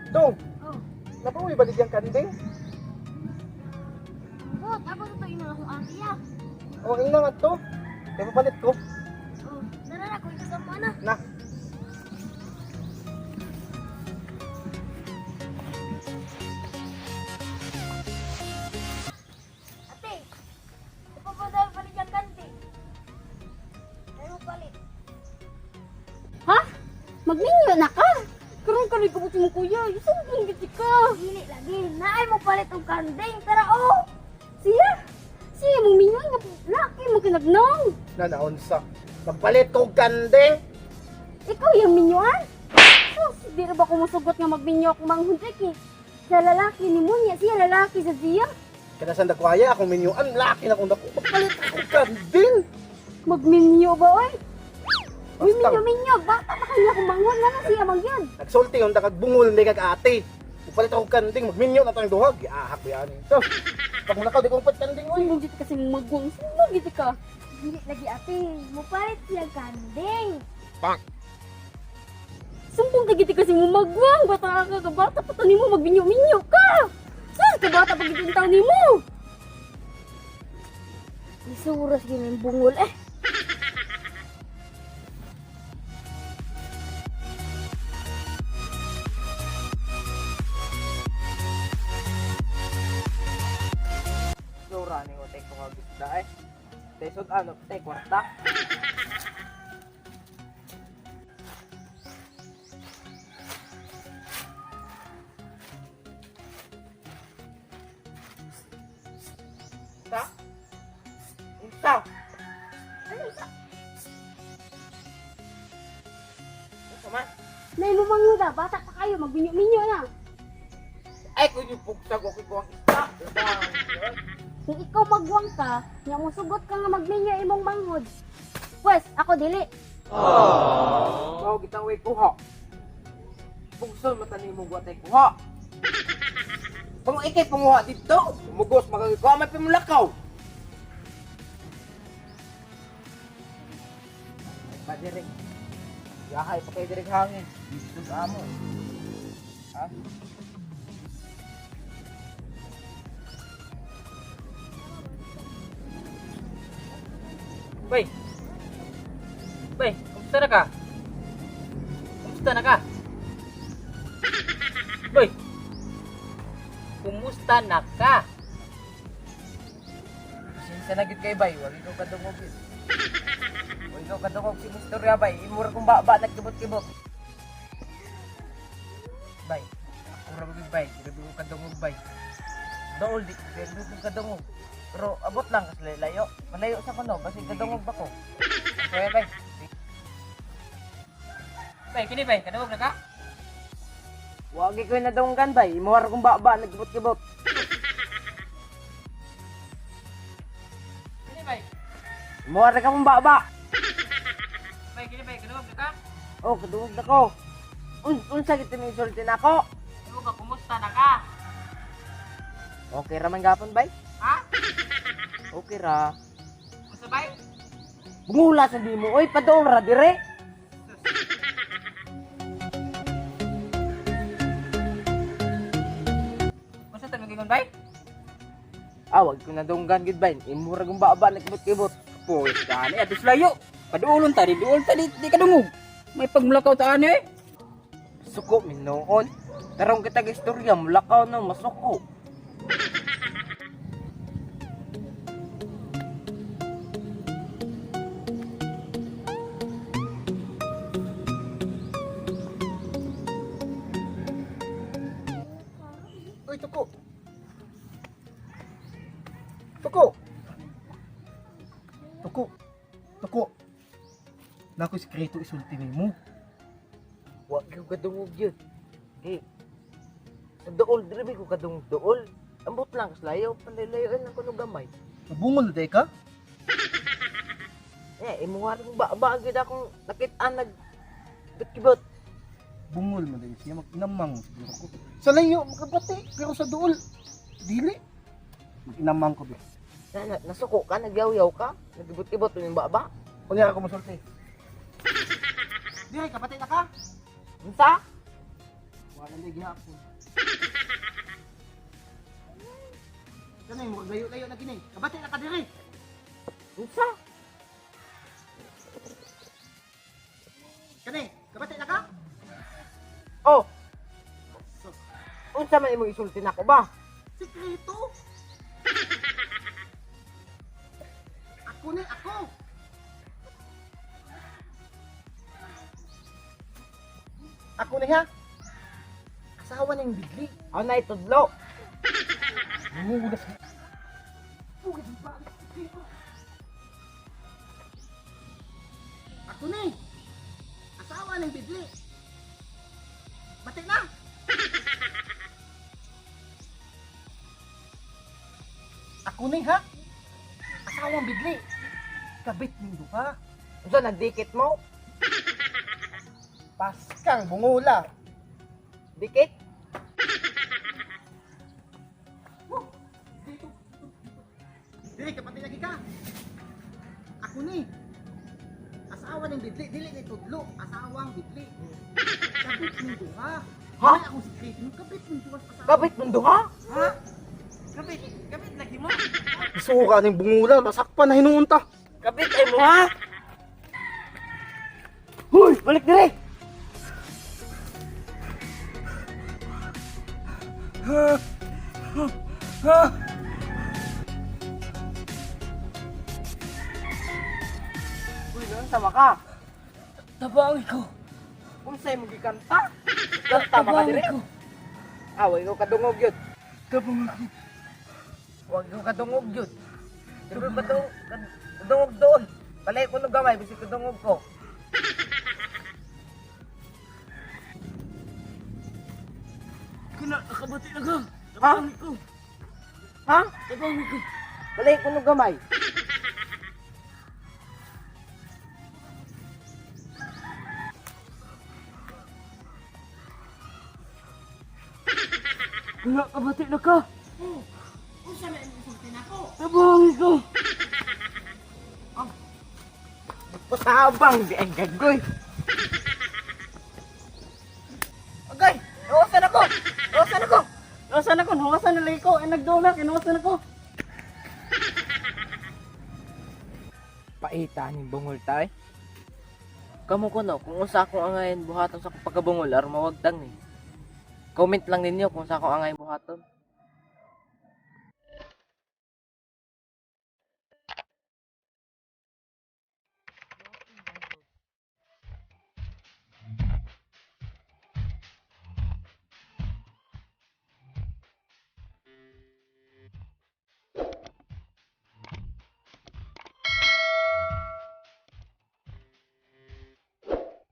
Dong, Oh. napamoy baligyang kanding? Bot, ako to ina akong ate ya. O, ina nga to. Kaya papalit ko. Oh, dara na ko ito mo na. Na. Ate, ito pa daw palit yung kanti. Ay mo palit. Ha? Magminyo na ka? Karon karon ko mo kuya. Sumbong gid ka. Dili lagi, naay mo palit og kanding. Tara oh. Siya? Siya mong minyo nga laki mo kinagnong. Nanaunsa. Magpalit ko og kanding. Ikaw yung minyuan? Sus, di ra ba ko musugot nga magminyo akong manghod eh. Sa lalaki ni Munya, siya lalaki sa siya. Kada sa dakwaya akong minyuan, laki na akong dako. Magpalit ko og kanding. Magminyo ba oy? Uy, Basta. minyo-minyo, bata pa kanya akong manghod na na siya magyud. Nagsulti yung kag bungol ni kag ate. Magpalit ako og kanding, magminyo na tayong duhag. Giahak ko yan. So, pag mulakaw di ko palit kanding oy. Sumbong gid kasi magwang, sumbong gid ka. Dili lagi ate, mo palit siya kanding. Sumbong ka gid kasi mo magwang, bata ka ka bata pa to nimo magbinyo-minyo ka. Sus, ka bata pa gid taon nimo. Isuras gid yung bungol eh. Sura ni otek ko nga gisda eh. Tesod ano, te kwarta. Unsa? Unsa? Unsa man? Nay mo manghuda, bata pa kayo magbinyo-minyo na. Ay, kung yung pugsag ako ko ang isda. Kung ikaw magwang ka, nya mo sugot ka nga magminyo imong manghod. Pwes, ako dili. Mao gitang way kuha. Pugson mata nimo wa tay kuha. Pang ikay panguha dito, mugos magagikuha may pimulakaw. Ay pa dire. Yahay pa kay dire hangin. Dito sa amo. Ha? Bay! Bay, kumusta na ka? Kumusta na ka? Bay! Kumusta na ka? Pasensya na gyud kay bay, wag ikaw kadungog yun. Wag ikaw kadungog si Mistorya bay, imura kong baba nagkibot-kibot. Bay, ako ra gyud bay, grabe ko kadungog bay. Dool di grabe ko kadungog. Pero abot lang kasi layo. Malayo sa kuno, basi kadungog ba ko. Kaya bay. Bay, kini bay, kadungog na ka? Wag ikaw nadunggan bay, imura kong baba nagkibot-kibot. Kini bay. Imura ka mong baba. Bay, kini bay, kadungog na ka? Oh, kadungog na ko. Unsa gid ni sulti nako? Ano ba, kumusta na ka? Okay ra man gapon bay? Ha? Okay ra. Kumusta bay? Bungula sa di mo, oy, padool ra dire. Kumusta tayo magingon bay? Ah, wag ko nadunggan gid bay. Imura kong baba nagkibot-kibot. Pois gani, atos layo. Paduolon ta, di duol ta, di kadungog. May pagmulakaw ta ani eh. Suko min noon. Tarong kita ga istorya, mulakaw na masuko. Uy, tuko. Tuko. Tuko. Tuko. Nako sikreto isulti nimo. Wag ko kadungog yun. Di. Sa dool dire ko kadungog dool. Ambot lang kas layo, panlayoan lang kuno gamay. Nabungol na day ka? Eh, imuha kong baba gid akong nakit-an nag kibot. Bungol man day siya maginamang siguro ko. Sa layo makabati pero sa duol dili. Maginamang ko be. Na, nasuko ka, nagyaw-yaw ka, nagkibot-kibot yung baba. Unya ako mosulti. Dire kapatid na ka. Unsa? Wala Hindi gihapon. Kanay mo layo-layo na kini. Kabati na ka diri. Unsa? Kani, kabati na ka? Oh, Sus, unsa man imong isulti nako ba? sikreto. Ako ni ako. Ako ni ha. Asawa ng bigli. Ako na itudlo. Nangungulas. Bukid ang pangit. Sikreto. Ako ni. Asawa ng bigli. Bati na. Ako ni ha. Asawang bigli. Kabit ning duha. Unsa nagdikit mo? Paskang bungula. Dikit? Dito. Dili ka pati lagi ka. Ako ni. Asawa ng bidli, dili ni tudlo, asawang bidli. Kabit ning duha. Ha? Ay, akong sikreto, kabit ning duha sa asawa. Kabit mong duha? Ha? Kabit, kabit lagi mo. Suka ning bungula, masakpan na hinuunta. Kabit ay mo ha? Huy, balik dire. Uy, noon sama ka. Tabang ko. Unsay mo gikanta? Kanta ba ka dire? Ah, wa ikaw kadungog yun. Tabang ko. Wag ikaw kadungog yun. Pero ba to? Kadungog doon. Palay ko no gamay, bisig kadungog ko. Kuna, nakabati na ka. Ha? Tabang ko. Ha? Tabang ko. Balay ko no gamay. Kuna, kabati na ka. Unsa man imong isulti nako? Tabang ko. Patabang di ang gagoy. Agay, nawasan ako. Nawasan ako. Nawasan ako, nawasan na lagi ko. Ay, nagdula, kinawasan ako. Paita ni bungol tay. Kamo ko no, kung unsa akong angayan buhaton sa akong pagkabungol aron mawagtang ni. Comment lang ninyo kung sa akong angayan buhaton.